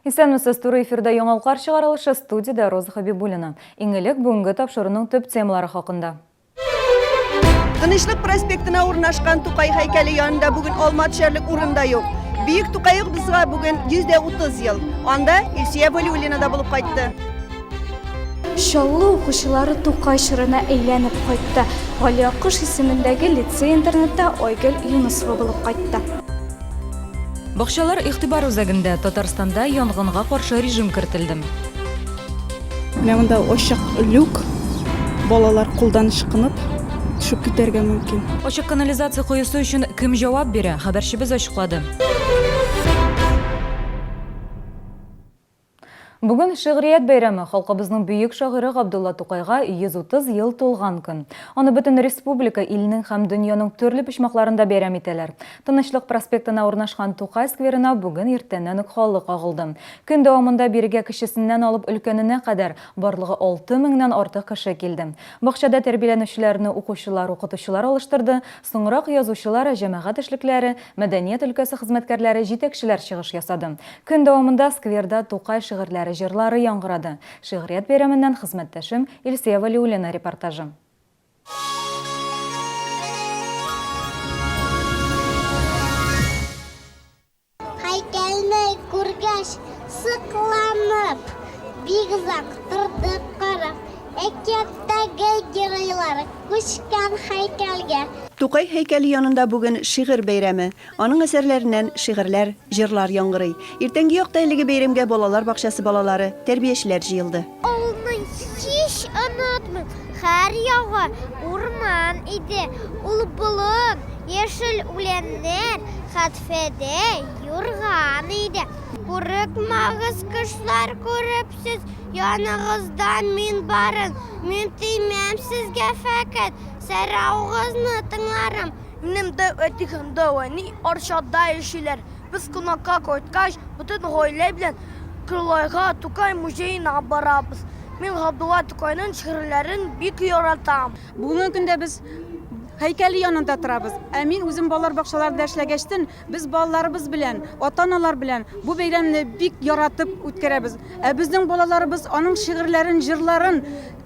Исәнмесез, туры эфирда Яңалыклар чыгарылышы, студиядә Роза Хәбибуллина. Иң элек бүгенге тапшыруның төп темалары хакында. Тынычлык проспектына урнашкан Тукай һәйкәле янында бүген алма төшәрлек урын да юк. Бөек Тукаебызга бүген 130 ел. Анда Илсөя Вәлиуллина да булып кайтты. Чаллы укучылары Тукай чорына әйләнеп кайтты. Гали Акыш исемендәге лицей-интернатта Айгөл Юнысова булып кайтты. Бакчалар игътибар үзәгендә, Татарстанда янгынга каршы режим кертелде. Менә монда ачык люк, балалар кулдан ычкынып төшеп китәргә мөмкин. Ачык канализация коесы өчен кем җавап бирә? Хәбәрчебез ачыклады. Бүген шигърият бәйрәме, халкыбызның бөек шагыйре Габдулла Тукайга 130 ел тулган көн. Аны бөтен республика, илнең һәм дөньяның төрле почмакларында бәйрәм итәләр. Тынычлык проспектына урнашкан Тукай скверына бүген иртәннән үк халык агылды. Көн дәвамында бирегә кечесеннән алып өлкәненә кадәр, барлыгы 6 меңнән артык кеше килде. Бакчада тәрбияләнүчеләрне укучылар, укытучылар алыштырды, соңрак язучылар, җәмәгать эшлекләре, Мәдәният өлкәсе хезмәткәрләре, җитәкчеләр чыгыш ясады. Көн дәвамында скверда Тукай шигырьләре, җырлары яңгырады. Шигърият бәйрәменнән хезмәттәшем Илсөя Вәлиуллина репортажы. Һәйкәлне күргәч, сокланып, бик озак тордык карап. Әкияттәге геройлар күчкән һәйкәлгә. Тукай һәйкәле янында бүген шигырь бәйрәме. Аның әсәрләреннән шигырьләр, җырлар яңгырый. Иртәнге якта әлеге бәйрәмгә балалар бакчасы балалары, тәрбиячеләр җыелды. Авылны һич онытмыйм, һәр ягы урман иде. Ул болын, яшел үләннәр, хәтфәдәй юрган иде. Курыкмагыз, кошлар, күрепсез, Яныгызда мин барын, мин тимәм сезгә фәкать, Сәраугызны тыңларым. Минем дәү әти һәм дәү әни Арчада яшиләр. Без кунакка кайткач, бөтен гаилә белән Кырлайга, Тукай музеена барабыз. Мин Габдулла Тукайның шигырьләрен бик яратам. Бүгенге көндә без һәйкәле янында торабыз. Ә мин үзем балалар бакчаларында эшләгәчтен, без балаларыбыз белән, ата-аналар белән бу бәйрәмне бик яратып үткәрәбез. Ә безнең балаларыбыз аның шигырьләрен, җырларын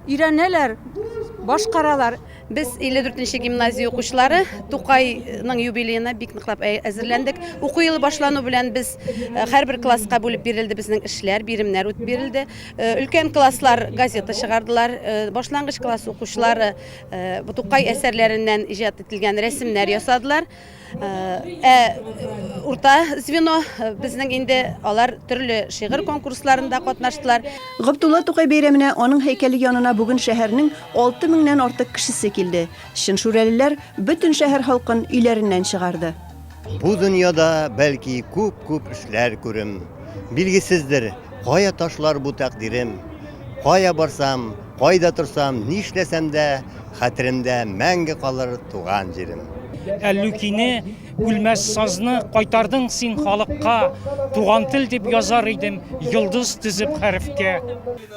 өйрәнәләр, башкаралар. Без 54 нче гимназия укучылары Тукайның юбилеена бик ныклап әзерләндек. Уку елы башлану белән без һәрбер класска бүлеп бирелде безнең эшләр, биремнәр үт бирелде. Өлкән класслар газета чыгардылар. Башлангыч класс укучылары Тукай әсәрләреннән иҗат ителгән рәсемнәр ясадылар. Ә урта звено безнең инде алар төрле шигырь конкурсларында катнаштылар. Габдулла Тукай бәйрәменә аның һәйкәле янына бүген шәһәрнең 6 меңнән артык кешесе килде. Чын шүрәлеләр бөтен шәһәр халкын өйләреннән чыгарды. Бу дөньяда, бәлки, күп-күп эшләр күрем. Билгесездер, кая ташлар бу тәкъдирем. Кая барсам, кайда торсам, нишләсәм дә, хәтеремдә мәңге калыр туган җирем. Әллүкине, үлмәс сазны кайтардың син халыкка, Туган тел дип язар идем, йолдыз тезеп хәрефкә.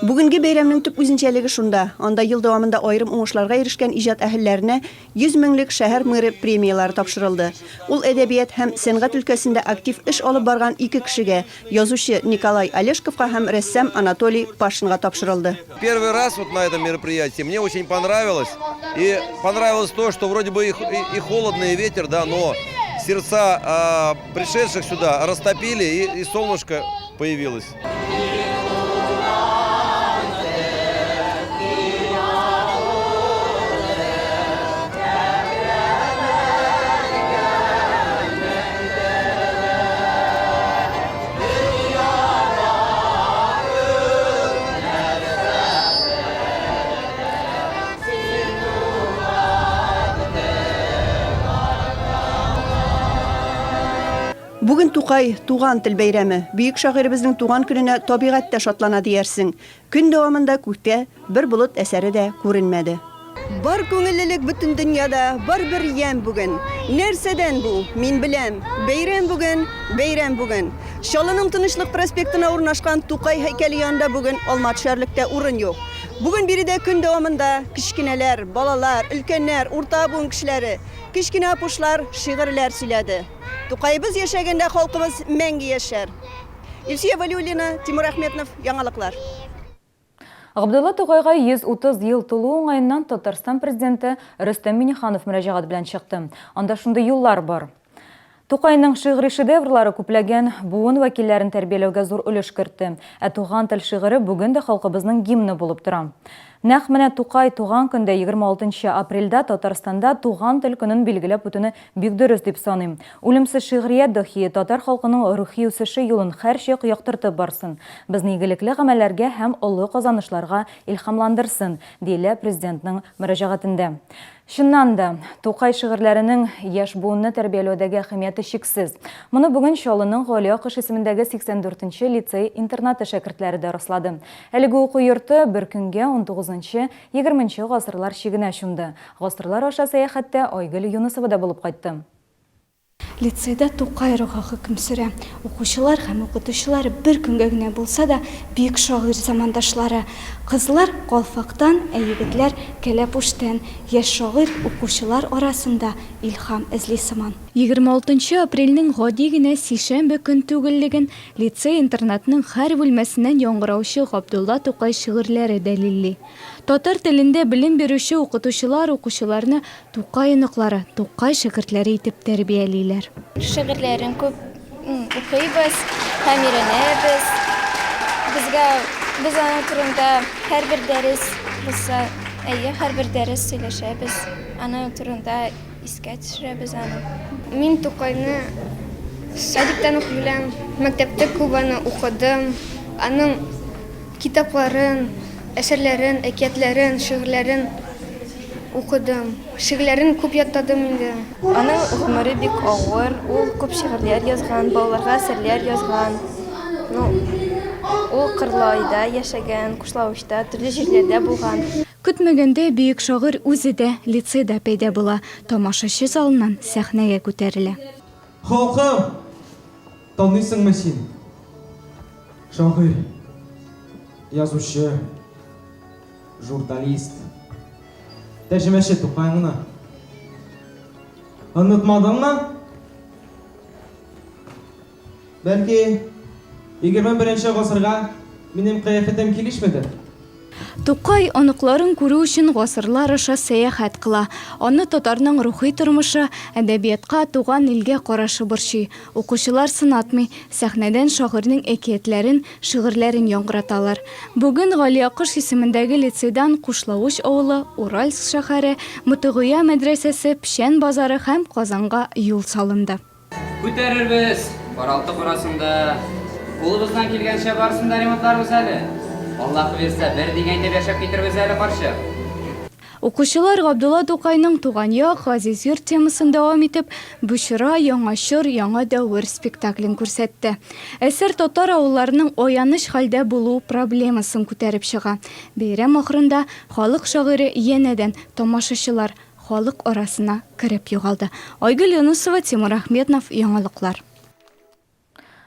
Бүгенге бәйрәмнең төп үзенчәлеге шунда, анда ел дәвамында аерым уңышларга ирешкән иҗат әһелләренә 100 меңлек шәһәр мэры премияләре тапшырылды. Ул әдәбият һәм сәнгать өлкәсендә актив эш алып барган ике кешегә, язучы Николай Олешковка һәм рәссам Анатолий Пашинга тапшырылды. Первый раз вот на этом мероприятии мне очень понравилось. И понравилось то, что вроде бы и холодно, и ветер, да, но сердца пришедших сюда растопили, и солнышко появилось. Бүген Тукай, туган тел бәйрәме. Бөек шагыйребезнең туган көненә табигать тә шатлана диярсең. Көн дәвамында күктә бер болыт әсәре дә күренмәде. Бар күңеллелек бөтен дөньяда, бар бер ямь бүген. Нәрсәдән бу? Мин беләм. Бәйрәм бүген, бәйрәм бүген. Чаллының Тынычлык проспектына урнашкан Тукай һәйкәле янында бүген алма төшәрлек тә урын юк. Бүген биредә көн дәвамында кечкенәләр, балалар, өлкәннәр, урта буын кешеләре, кечкенә апушлар шигырьләр сөйләде. Тукаебыз яшәгәндә халкыбыз мәңге яшәр. Илсөя Вәлиуллина, Тимур Әхмәтнов, Яңалыклар. Габдулла Тукайга 130 ел тулу уңаеннан Татарстан Президенты Рөстәм Миңнеханов мөрәҗәгать белән чыкты. Анда шундый юллар бар. Тукайның шигъри шедеврлары күпләгән буын вәкилләрен тәрбияләүгә зур өлеш кертте. Ә Туган тел шигыре бүген дә халкыбызның гимны булып тора. Нәкъ менә Тукай туган көндә, 26 нчы апрельдә Татарстанда Туган тел көнен билгеләп үтүне бик дөрес дип саныйм. Үлемсез шигърият даһие татар халкының рухи үсеше юлын һәрчак яктыртып барсын, безне игелекле гамәлләргә һәм олы казанышларга илһамландырсын, диелә Президентның мөрәҗәгатендә. Чыннан да, Тукай шигырьләренең яшь буынны тәрбияләүдәге әһәмияте чиксез. Моны бүген Чаллының Гали Акыш исемендәге 84 нче лицей-интернаты шәкертләре дә раслады. Әлеге уку йорты бер көнгә унтугызынчы, егерменче гасырлар чигенә чумды. Гасырлар аша сәяхәттә Айгөл Юнысова да булып кайтты. Лицейда Тукай рухы хөкем сөрә. Укучылар һәм укытучылар бер көнгә генә булса да бөек шагыйрь замандашлары. Кызлар, калфактан, ә егетләр, кәләпүштән. Яшь шагыйрь укучылар арасында илһам эзли сыман. 26 нчы апрельнең гади генә сишәмбе көн түгеллеген лицей-интернатның һәр бүлмәсеннән яңгыраучы Габдулла Тукай шигырьләре дәлилли. Татар телендә белем бирүче укытучылар укучыларны Тукай оныклары, Тукай шәкертләре итеп тәрбиялиләр. Шигырьләрен күп укыйбыз һәм өйрәнәбез. Безгә, без аның турында һәрбер дәрес булса, әйе, һәрбер дәрес сөйләшәбез, аның турында искә төшерәбез аны. Мин Тукайны садиктан ук беләм, мәктәптә күп аны укыдым. Аның китапларын, әсәрләрен, әкиятләрен, шигырьләрен укыдым. Шигырьләрен күп ятладым инде. Аның гомере бик авыр, ул күп шигырьләр язган, балаларга әсәрләр язган. Ну, ул Кырлайда яшәгән, Кушлавычта, төрле җирләрдә булган. Көтмәгәндә бөек шагыйрь үзе дә лицейда пәйда була, тамашачы залыннан сәхнәгә күтәрелә. Халкым! Таныйсыңмы син? Шагыйрь, язучы, журналист, тәрҗемәче Тукайыңны. Онытмадыңмы? Бәлки, 21 гасырга минем кыяфәтем килешмидер? Тукай оныкларын күрү өчен гасырлар аша сәяхәт кыла. Аны татарның рухи тормышы, әдәбиятка, туган илгә карашы борчый. Укучылар сынатмый, сәхнәдән шагыйрьнең әкиятләрен, шигырьләрен яңгыраталар. Бүген Галиакыш исемендәге лицейдан Кушлавыч авылы, Уральск шәһәре, Мотыгыя мәдрәсәсе, Печән базары һәм Казанга юл салынды. Күтәрербез, каралты карасын да, кулыбыздан килгәнчә барысын да ремонтларбыз әле. Аллаһы бирсә, бер дигән итеп яшәп китербез әле, карчык. Укучылар Габдулла Тукайның Туган як, газиз йорт темасын дәвам итеп, Бочыра, яңа чор, яңа дәвер спектаклен күрсәтте. Әсәр татар авылларының аяныч хәлдә булу проблемасын күтәреп чыга. Бәйрәм ахырында халык шагыйре янәдән тамашачылар, халык арасына кереп югалды. Айгөл Юнысова, Тимур Ахметнов, Яңалыклар.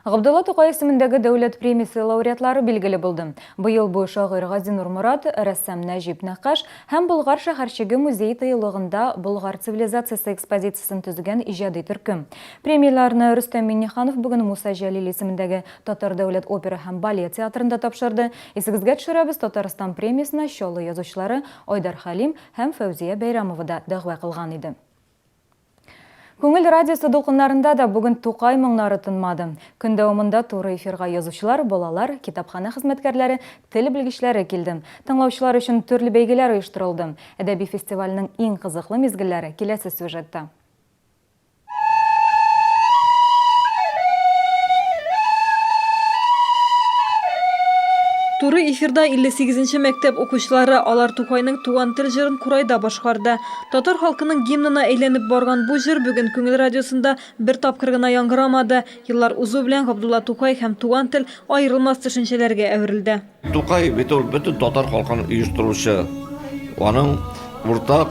Габдулла Тукай исемендәге дәүләт премиясе лауреатлары билгеле булды. Быел бу шагыйрь Газинур Морат, рәссам Нәҗип Нәккаш һәм Болгар шәһәрчеге музей-тыюлыгында Болгар цивилизациясе экспозициясен төзегән иҗади төркем. Премияләрне Рөстәм Миңнеханов бүген Муса Җәлил исемендәге Татар дәүләт опера һәм балет театрында тапшырды. Исегезгә төшерәбез, Татарстан премиясенә Чаллы язучылары Айдар Хәлим һәм Фәүзия Бәйрәмова да дәгъва кылган иде. Күңел радиосы дулкыннарында да бүген Тукай моңнары тынмады. Көн дәвамында туры эфирга язучылар, балалар, китапханә хезмәткәрләре, тел белгечләре килде. Тыңлаучылар өчен төрле бәйгеләр оештырылды. Әдәби фестивальнең иң кызыклы мизгелләре киләсе сюжетта. Туры эфирда 58 нче мәктәп укучылары, алар Тукайның Туган тел җырын курайда башкарды. Татар халкының гимнына әйләнеп барган бу җыр бүген Күңел радиосында бер тапкыр гына яңгырамады. Еллар узу белән Габдулла Тукай һәм туган тел аерылмас төшенчәләргә әверелде. Тукай бит ул бөтен татар халкын оештыручы. Аның уртак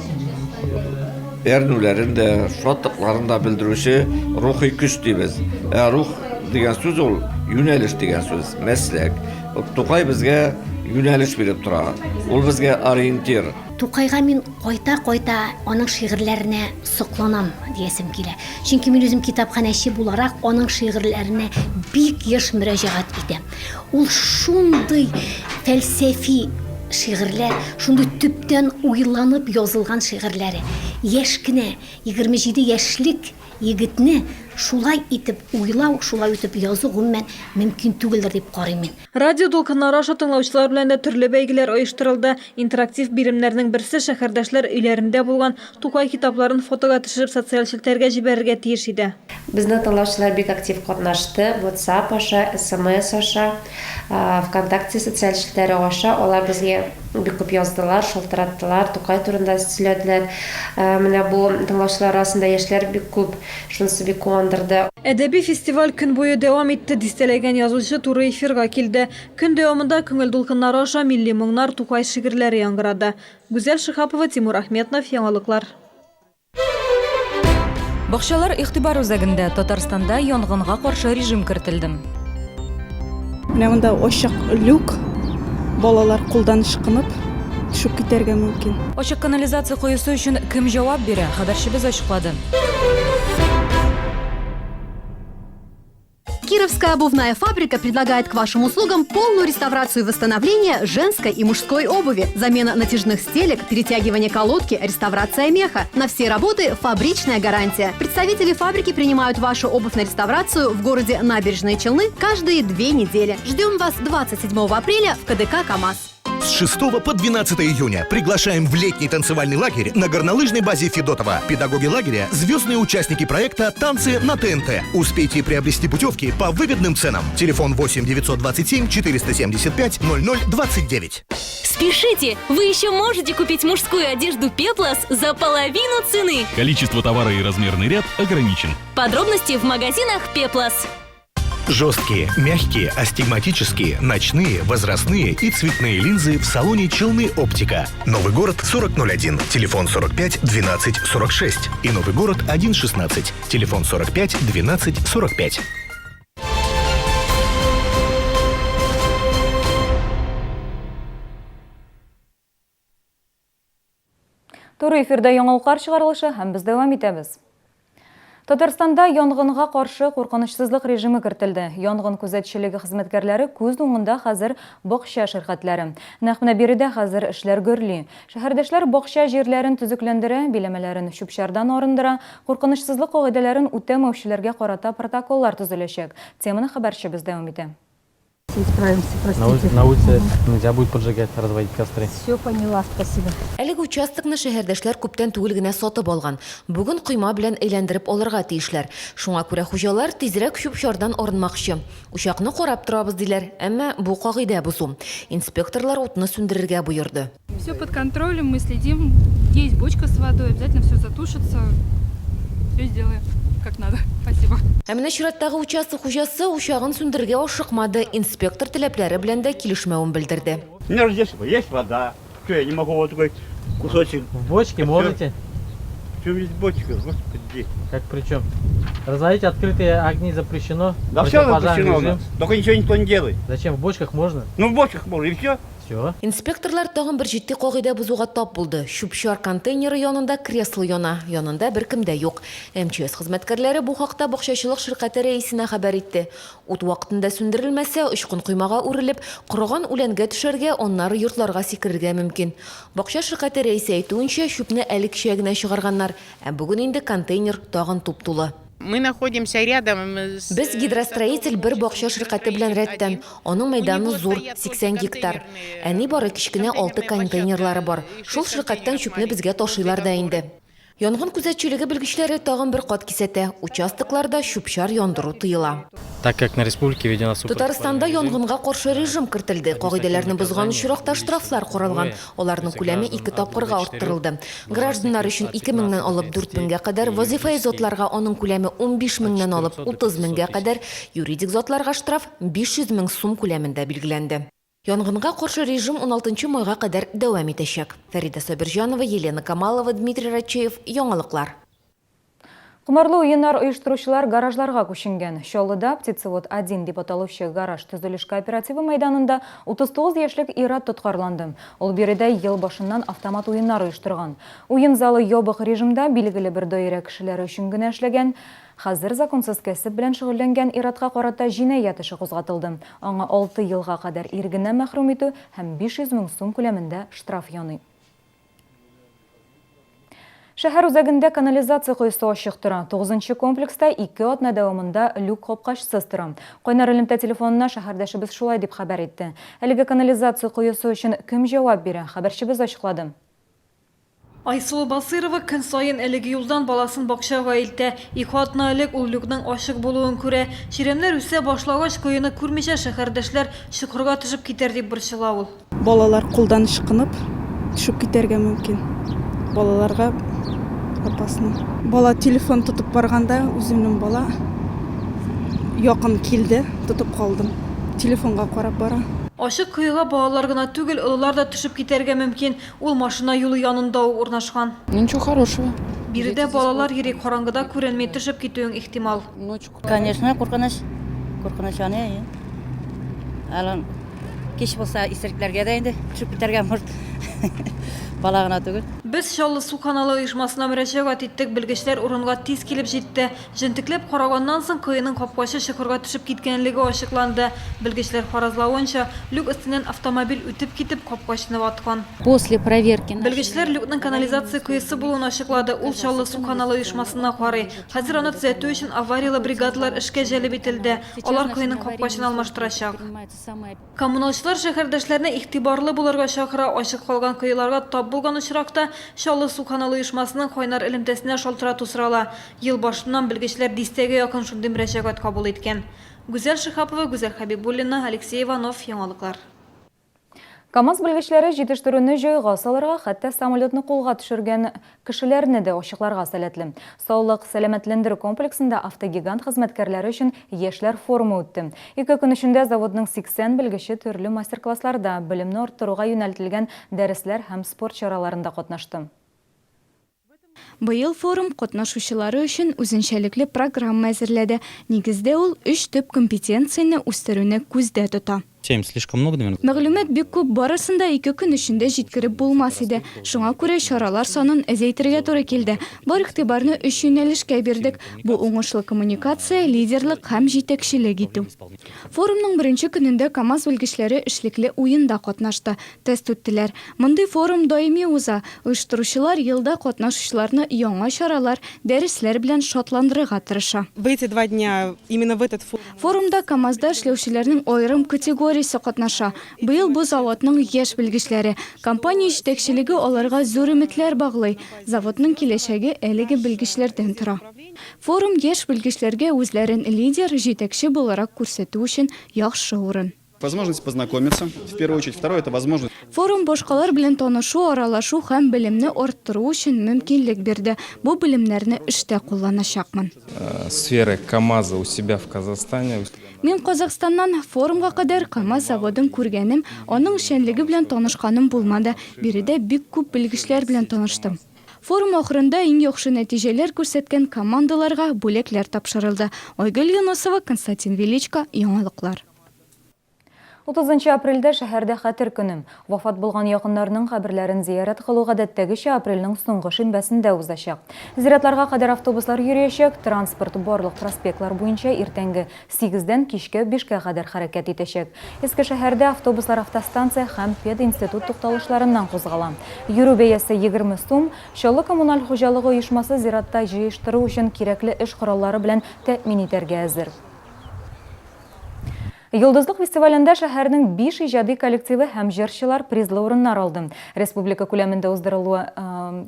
әрнүләрен дә, шатлыкларын да белдерүче рухи көч дибез. Ә рух дигән сүз ул юнәлеш дигән сүз, мәсләк. Тукай безгә юнәлеш биреп тора. Ул безгә ориентир. Тукайга мин кайта-кайта аның шигырьләренә сокланам диясем килә. Чөнки мин үзем китапханәче буларак аның шигырьләренә бик еш мөрәҗәгать итәм. Ул шундый фәлсәфи шигырьләр, шундый төптән уйланып язылган шигырьләре. Яшь кенә, 27 яшьлек егетне шулай итеп уйлау, шулай итеп язу гомумән мөмкин түгелдер дип карыйм мин. Радио дулкыннары аша тыңлаучылар белән дә төрле бәйгеләр оештырылды. Интерактив биремнәрнең берсе, шәһәрдәшләр өйләрендә булган Тукай китапларын фотога төшереп социаль челтәргә җибәрергә тиеш иде. Безнең тыңлаучылар бик актив катнашты, WhatsApp аша, SMS аша, ВКонтакте социаль челтәре аша алар безгә бик күп яздылар, шалтыраттылар, Тукай турында сөйләделәр. Менә бу тыңлаучылар арасында яшьләр бик күп. Шунысы бик куандырды. Әдәби фестиваль көн буе дәвам итте, дистәләгән язучы туры эфирга килде. Көн дәвамында күңел дулкыннары аша милли моңнар, Тукай шигырьләре яңгырады. Гүзәл Шиһапова, Тимур Ахметнов, Яңалыклар. Бакчалар игътибар үзәгендә, Татарстанда янгынга каршы режим кертелде. Менә монда ачык люк, балалар кулдан ычкынып төшеп китәргә мөмкин. Ачык канализация коесы өчен кем җавап бирә? Хәбәрчебез ачыклады. Кировская обувная фабрика предлагает к вашим услугам полную реставрацию и восстановление женской и мужской обуви, замена натяжных стелек, перетягивание колодки, реставрация меха. На все работы фабричная гарантия. Представители фабрики принимают вашу обувь на реставрацию в городе Набережные Челны каждые две недели. Ждем вас 27 апреля в КДК «КамАЗ». С 6 по 12 июня приглашаем в летний танцевальный лагерь на горнолыжной базе Федотова. Педагоги лагеря – звездные участники проекта «Танцы на ТНТ». Успейте приобрести путевки по выгодным ценам. Телефон 8 927 475 0029. Спешите! Вы еще можете купить мужскую одежду «Пеплос» за половину цены. Количество товара и размерный ряд ограничен. Подробности в магазинах «Пеплос». Жесткие, мягкие, астигматические, ночные, возрастные и цветные линзы в салоне «Челны Оптика». Новый город 4001, телефон 45 12 46 и Новый город 116, телефон 45 12 45. Туры эфирда яңалыклар чыгарылышы һәм без дәвам итәбез. Татарстанда янгынга каршы куркынычсызлык режимы кертелде. Янгын күзәтчелеге хезмәткәрләре күз уңында хәзер бакча ширкәтләре. Нәкъ менә биредә хәзер эшләр гөрли. Шәһәрдәшләр бакча җирләрен төзекләндерә, биләмәләрен чүп-чардан арындыра, куркынычсызлык кагыйдәләрен үтәмәүчеләргә карата протоколлар төзеләчәк. Теманы хәбәрчебез дәвам итә. Справимся, простите. На улице нельзя будет поджигать, разводить костры. Все поняла, спасибо. Әлеге участокны шәһәрдәшләр күптән түгел генә сатып алган. Бүген койма белән әйләндереп алырга тиешләр. Шуңа күрә хуҗалар тизрәк чүп-чардан арынмакчы. Учакны карап торабыз, диләр. Әмма бу кагыйдә бозу. Инспекторлар утны сүндерергә боерды. Все под контролем, мы следим. Есть бочка с водой, обязательно все затушится. Все сделаем как надо. Спасибо. Ә менә чираттагы участок хуҗасы учагын сүндерергә ашыкмады, инспектор таләпләре белән дә килешмәвен белдерде. У меня же здесь есть вода. Что, я не могу вот такой кусочек? В бочке можете? В чем здесь бочка? Господи. Как при чем? Разводить открытые огни запрещено. Да все запрещено у нас. Только ничего никто не делает. Зачем? В бочках можно? Ну в бочках можно, и все. Все. Инспекторлар тагын бер җитди кагыйдә бозуга тап булды. Чүп-чар контейнеры янында кресло яна, янында беркем дә юк. МЧС хезмәткәрләре бу хакта бакчачылык ширкате рәисенә хәбәр итте. Ут вакытында сүндерелмәсә, очкын коймага үрелеп, корыган үләнгә төшәргә, аннары йортларга сикерергә мөмкин. Бакча ширкате рәисе әйтүенчә, чүпне әле кичә генә чыгарганнар, ә бүген инде контейнер тагын туп-тулы. Мы находимся рядом с Без Гидростроитель бер бакча ширкате белән рәттән. Аның мәйданы зур, 80 гектар. Ә нибары кечкенә алты контейнерлары бар. Шул ширкәттән чүпне безгә ташыйлар да инде. Янгын күзәтчелеге белгечләре тагын бер кат кисәтә, участокларда чүп-чар яндыру тыела. Так как на республике введена супер Татарстанда янгынга каршы режим кертелде. Кагыйдәләрне бозган очракта штрафлар каралган. Аларның күләме ике тапкырга арттырылды. Гражданнар өчен 2 меңнән алып 4 меңгә кадәр, вазыйфаи затларга аның күләме 15 меңнән алып 30 меңгә кадәр, юридик затларга штраф 500 мең сум күләмендә билгеләнде. Янгынга каршы режим уналтынчы майга кадәр дәвам итәчәк. Фәридә Сабирҗанова, Елена Камалова, Дмитрий Рачеев, Яңалыклар. Комарлы уеннар оештыручылар гаражларга күченгән. Чаллыда Птицевод-1 дип аталучы гараж төзелеш кооперативы мәйданында 39 яшьлек ир-ат тоткарланды. Ул биредә ел башыннан автомат уеннар оештырган. Уен залы ябык режимда, билгеле бер даирә кешеләре өчен генә эшләгән. Хәзер законсыз кәсеп белән шөгыльләнгән ир-атка карата җинаять эше кузгатылды. Аңа алты елга кадәр ирегеннән мәхрүм итү һәм 500 мең сум күләмендә штраф яный. Шәһәр үзәгендә канализация коесы ачык тора. Тугызынчы комплекста ике атна дәвамында люк капкачсыз тора. Кайнар элемтә телефонына шәһәрдәшебез шулай дип хәбәр итте. Әлеге канализация коесы өчен кем җавап бирә, хәбәрчебез ачыклады. Айсылу Басыйрова көн саен әлеге юлдан баласын бакчага илтә. Ике атна элек ул люкның ачык булуын күрә. Чирәмнәр үсә башлагач, коены күрмичә шәһәрдәшләр чокырга төшеп китәр дип борчыла ул. Балалар кулдан ычкынып төшеп китәргә мөмкин. Балаларга опасно. Бала телефон тотып барганда, үземнең бала якын килде, тотып калдым. Телефонга карап бара. Ачык коега балалар гына түгел, олылар да төшеп китәргә мөмкин. Ул машина юлы янында ук урнашкан. Ну ничего хорошего. Биредә балалар йөри, караңгыда күренми, төшеп китүең ихтимал. Конечно, куркыныч. Куркыныч аны, әйе. Әле кич булса исерекләргә дә инде төшеп китәргә может. Бала гына түгел. Без Чаллы су каналы оешмасына мөрәҗәгать иттек, белгечләр урынга тиз килеп җитте. Җентекләп караганнан соң, коеның капкачы чокырга төшеп киткәнлеге ачыкланды. Белгечләр фаразлавынча, люк өстеннән автомобиль үтеп китеп, капкачны ваткан. После проверки. Белгечләр люкның канализация коесы булуын ачыклады, ул Чаллы су каналы оешмасына карый. Хәзер аны төзәтү өчен аварияле бригадалар эшкә җәлеп ителде. Алар коеның капкачын алмаштырачак. Коммуналчылар шәһәрдәшләрне игътибарлы булырга чакыра, ачык калган коеларга тап булган очракта, Чаллы су каналы оешмасының кайнар элемтәсенә шалтырату сорала. Ел башыннан белгечләр дистәгә якын шундый мөрәҗәгать кабул иткән. Гүзәл Шиһапова, Гүзәл Хәбибуллина, Алексей Иванов, Яңалыклар. КАМАЗ белгечләре җитештерүне җайга салырга, хәтта самолетны кулга төшергән кешеләрне дә ачыкларга сәләтле. Саулык сәламәтләндерү комплексында автогигант хезмәткәрләре өчен яшьләр форумы үтте. Ике көн эчендә заводның 80 белгече төрле мастер-классларда, белемне арттыруга юнәлтелгән дәресләр һәм спорт чараларында катнашты. Быел форум катнашучылары өчен үзенчәлекле программа әзерләде. Нигездә ул өч төп компетенцияне үстерүне күздә тота. Тем слишком много, наверное. Мәгълүмат бик күп, барысын да ике көн эчендә җиткереп булмас иде. Шуңа күрә чаралар санын әзәйтергә туры килде. Бар игътибарны өч юнәлешкә бирдек. Бу уңышлы коммуникация, лидерлык һәм җитәкчелек итү. Форумның беренче көнендә КАМАЗ белгечләре эшлекле уенда катнашты. Тест үттеләр. Мондый форум даими уза. Оештыручылар елда катнашучыларны яңа чаралар, дәресләр белән шатландырырга тырыша. В эти два дня, именно в этот форум. Форумда КАМАЗда эшләүчеләрнең аерым категориясе катнаша. Быел бу заводның яшь белгечләре. Компания җитәкчелеге аларга зур өметләр баглый. Заводның киләчәге әлеге белгечләрдән тора. Форум яшь белгечләргә үзләрен лидер, җитәкче буларак күрсәтү өчен яхшы урын. Возможность познакомиться, в первую очередь. Второе, это возможность. Форум башкалар белән танышу, аралашу һәм белемне арттыру өчен мөмкинлек бирде. Бу белемнәрне эштә кулланачакмын. Сферы КАМАЗа у себя в Казахстане. Мин Казахстаннан. Форумга кадәр КАМАЗ заводын күргәнем, аның эшчәнлеге белән танышканым булмады. Биредә бик күп белгечләр белән таныштым. Форум ахырында иң яхшы нәтиҗәләр күрсәткән командаларга бүләкләр тапшырылды. Айгөл Юнысова, Константин Величко, Яңалыклар. 30 апрельдә шәһәрдә Хәтер көне. Вафат булган якыннарының каберләрен зиярәт кылу гадәттәгечә апрельнең соңгы шимбәсендә узачак. Зиратларга кадәр автобуслар йөриячәк, транспорт барлык проспектлар буенча иртәнге сигездән кичке бишкә кадәр хәрәкәт итәчәк. Иске шәһәрдә автобуслар автостанция һәм пединститут тукталышларыннан кузгала. Йөрү бәясе 20 сум. Чаллы коммуналь хуҗалыгы оешмасы зиратта җыештыру өчен кирәкле эш кораллары белән тәэмин итәргә әзер. Йолдызлык фестивалендә шәһәрнең биш иҗади коллективы һәм җырчылар призлы урыннар алды. Республика күләмендә уздырылуы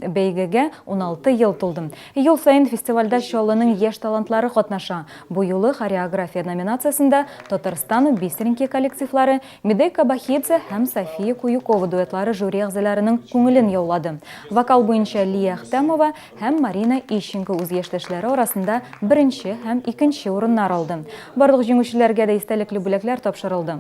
бәйгегә 16 ел тулды. Ел саен фестивальдә Чаллының яшь талантлары катнаша. Бу юлы хореография номинациясендә Татарстан Бисеринки коллективлары, Мидей Кабахидзе һәм София Куюкова дуэтлары жюри әгъзаларының күңелен яулады. Вокал буенча Лия Әхтәмова Һәм Марина Ищенко үз яшьтәшләре арасында беренче һәм икенче урыннар алды. Барлык җиңүчеләргә дә истәлекле бүләкләр тапшырылды.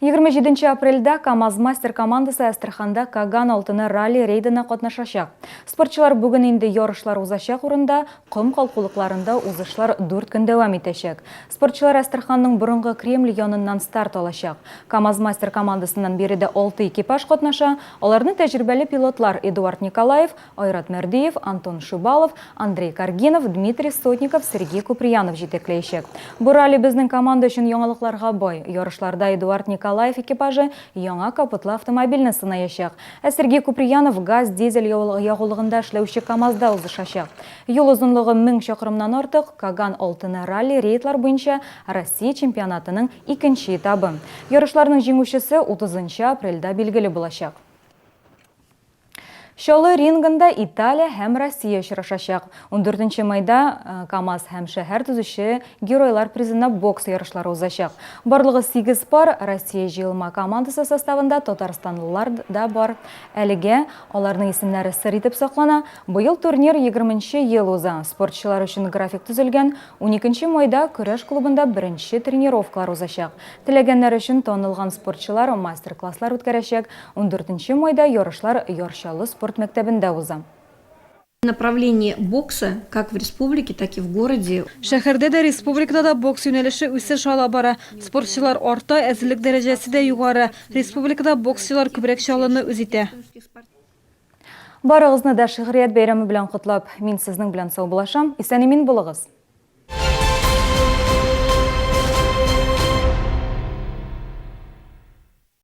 27 апрельдә КАМАЗ-Мастер командасы Әстерханда Каган алтыны ралли-рейдына катнашачак. Спортчылар бүген инде ярышлар узачак урында, ком калкулыкларында узышлар дүрт көн дәвам итәчәк. Спортчылар Әстерханның борынгы Кремль яныннан старт алачак. КАМАЗ-Мастер командасыннан биредә алты экипаж катнаша, аларны тәҗрибәле пилотлар Эдуард Николаев, Айрат Мәрдиев, Антон Шибалов, Андрей Каргинов, Дмитрий Сотников, Сергей Куприянов җитәкләячәк. Бу ралли безнең команда өчен яңалыкларга бай. Ярышларда Эдуард Николаев экипажы яңа капотлы автомобильне сынаячак. Ә Сергей Куприянов газ-дизель ягулыгында эшләүче КАМАЗда узышачак. Юл озынлыгы 1000 чакрымнан артык, Каган алтыны ралли-рейдлар буенча Россия чемпионатының икенче этабы. Ярышларның җиңүчесе 30 нчы апрельдә билгеле булачак. Чаллы рингында Италия һәм Россия очрашачак. Ундүртенче майда КАМАЗ һәм шәһәр төзүче геройлар призына бокс ярышлары узачак. Барлыгы сигез пар Россия җыелма командасы составында татарстанлылар да бар. Әлегә аларның исемнәре сер итеп саклана. Быел турнир егерменче ел уза. Спортчылар өчен график төзелгән. Уникенче майда көрәш клубында беренче тренировкалар узачак. Теләгәннәр өчен танылган спортчылар мастер-класслар үткәрәчәк. Ундүртенче майда ярышлар Яр Чаллы спорт мәктәбендә уза. Направление бокса как в республике, так и в городе. Шәһәрдә дә, республикада да бокс юнәлеше үсеш ала бара. Спортчылар арта, әзерлек дәрәҗәсе дә югары. Республикада боксчылар күбрәк Чаллыны үз итә. Барыгызны да Шигърият бәйрәме белән котлап, мин сезнең белән саубуллашам. Исән-имин булыгыз!